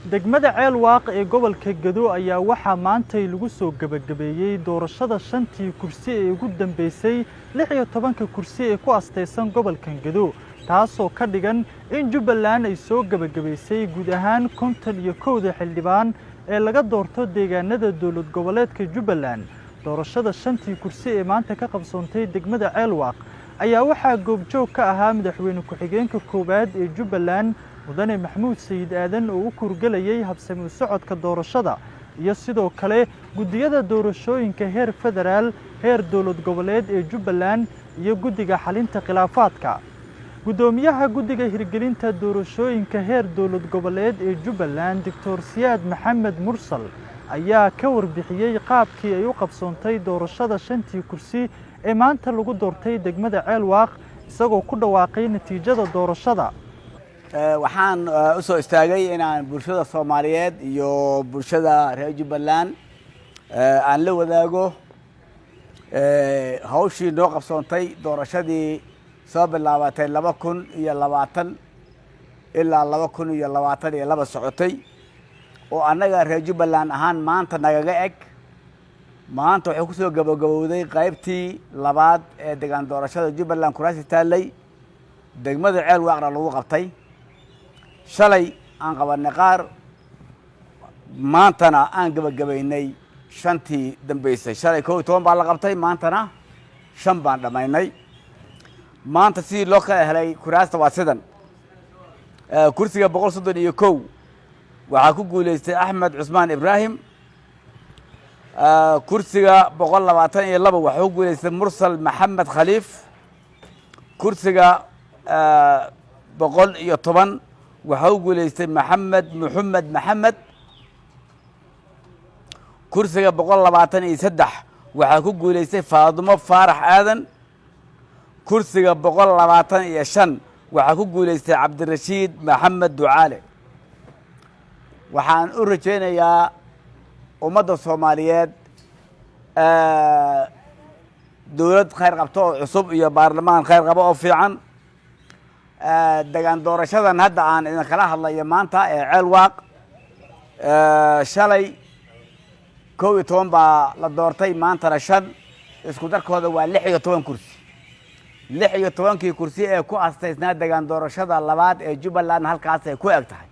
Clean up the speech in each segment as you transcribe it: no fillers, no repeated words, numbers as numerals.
Degmada Ceel Waaq ee gobolka Gedo ayaa waxaa maantay lagu soo gebagabeeyey doorashada shantii kursi ee ugu dambeysay 16-ka kursi ee ku astaysan gobolkan Gedo, taasoo ka dhigan in Jubbaland ay soo gebagabaysay guud ahaan 51-da xildhibaan ee laga doorto deegaanada dowlad goboleedka Jubbaland. Doorashada shantii kursi ee maanta ka qabsoontay degmada Ceel Waaq ayaa waxaa goobjoog ka ahaa madaxweyne ku-xigeenka koowaad ee Jubbaland, Mudane Maxamuud Sayid Aadan, oo u kurgelayay habsami u socodka doorashada, iyo sidoo kale guddiyada doorashooyinka heer federaal, heer dowlad goboleed ee Jubbaland iyo guddiga xalinta khilaafaadka. Guddoomiyaha guddiga hirgelinta doorashooyinka heer dowlad goboleed ee Jubbaland, Doctor Siyaad Maxamed Mursal, ayaa ka warbixiyey qaabkii ay u qabsoontay doorashada shantii kursi ee maanta lagu doortay degmada Ceel Waaq, isagoo ku dhawaaqay natiijada doorashada. Waxaan u soo istaagay inaan bulshada Soomaaliyeed iyo bulshada reer Jubbaland aan la wadaago hawshii noo qabsoontay, doorashadii soo bilaabatay 2020 ilaa 2022 socotay, oo annaga reer Jubbaland ahaan maanta nagaga eg. Maanta waxay kusoo gabagabowday qaybtii labaad ee degaan doorashada Jubbaland, kuraasi taallay degmada Ceel Waaqna lagu qabtay. Shalay aan qabanay qaar, maantana aan gebagabaynay shantii dambeysay. Shalay 11 baa la qabtay, maantana shan baan dhammaynay. Maanta sidii loo kala helay kuraasta waa sidan: kursiga 131 waxaa ku guuleystay Axmed Cusmaan Ibraahim. Kursiga 122 waxaa ku guuleystay Mursal Maxamed Khaliif. Kursiga 110 waxaa u guuleystay Maxamed Muxamed Maxamed. Kursiga 123 waxaa ku guuleystay Faadumo Faarax Aadan. Kursiga 125 waxaa ku guuleystay Cabdirashiid Maxamed Ducaale. Waxaan u rajaynayaa ummadda Soomaaliyeed dowlad khayr qabto oo cusub iyo baarlamaan khayr qabo oo fiican. Degaan doorashadan hadda aan idinkala hadlayo maanta ee Ceel Waaq, shalay 11 baa la doortay, maantana shan. Isku darkooda waa 16 kursi. 16-kii kursi ee ku astaysnaa degaan doorashada labaad ee Jubbaland halkaasay ku eg tahay.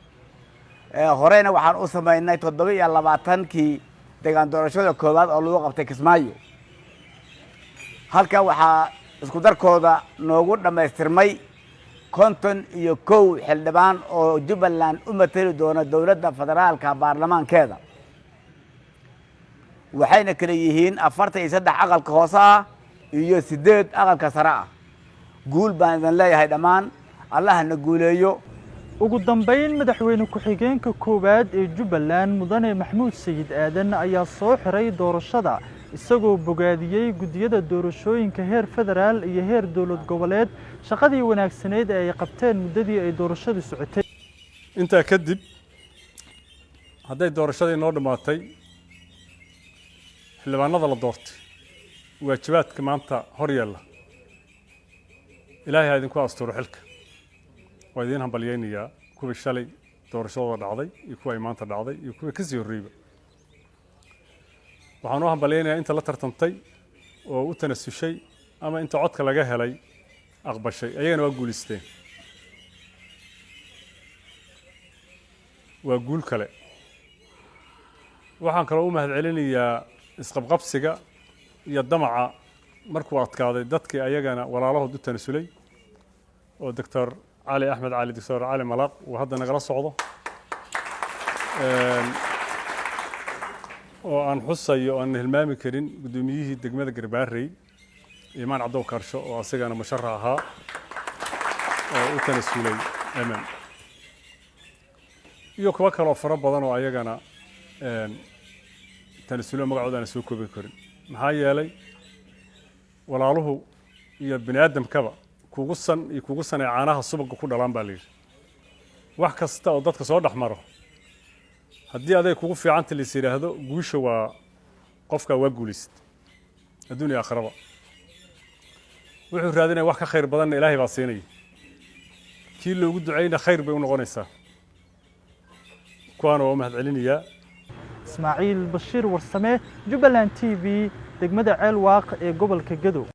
Horeyna waxaan u samaynay 27-kii degaan doorashada koowaad oo lagu qabtay Kismaayo. Halka waxaa isku darkooda noogu dhammaystirmay 51 xildhibaan oo Jubbaland u mateli doona dowladda federaalka baarlamaankeeda. Waxayna kala yihiin 43 aqalka hoose ah iyo 8 aqalka sare ah. Guul baan idin leeyahay dhammaan, Allahna guuleeyo. Ugu dambeyn, madaxweyne ku-xigeenka koowaad ee Jubbaland, Mudane Maxamuud Sayid Aadan, ayaa soo xiray doorashada, isagoo bogaadiyey guddiyada doorashooyinka heer federaal iyo heer dowlad goboleed shaqadii wanaagsaneyd ee ay qabteen muddadii ay doorashadu socotay. Intaa kadib, hadday doorashadii noo dhammaatay, xildhibaanada la doortay waajibaadka maanta hor yaalla, Ilaahay ha idinku asturo xilka. Waa idiin hambalyaynayaa kuwii shalay doorashadooda dhacday iyo kuwa ay maanta dhacday iyo kuwii kasii horreyba. Waxaan u hambalyaynayaa inta la tartantay oo u tanasushay ama inta codka laga helay aqbashay, ayagana waa guulaysteen, waa guul kale. Waxaan kaloo u mahadcelinayaa isqabqabsiga iyo damaca markuu adkaaday dadkii ayagana walaalahood u tanasulay, oo Doctor Cali Axmed Cali, Doctor Cali Malaaq, uu hadda nagala socdo, oo aan xusayo oo aan hilmaami karin guddoomiyihii degmada Garbaarey, Imaan Cabdow Kaarsho, oo asagana musharax ahaa oo u tanasulay iyo kuwo kaloo fara badan oo ayagana tanasulo, magacooda aan soo koobi karin. Maxaa yeelay, walaaluhu iyo bini aadamkaba kugu san iyo kugu san ee caanaha subaga ku dhalaan baa la yidhi. Wax kasta oo dadka soo dhex maro, haddii aday kugu fiicanta lais yidhaahdo, guusha waa qofkaa, waa guulayst adduun iyo aakhiraba. Wuxuu raadinaya wax ka khayr badanna Ilaahay baa siinaya, kii loogu ducayna khayr bay u noqonaysaa. Kuwaana waa u mahad celinayaa. Ismaaciil Bashiir Warsame, Jubbaland TV, degmada Ceelwaaq ee gobolka Gedo.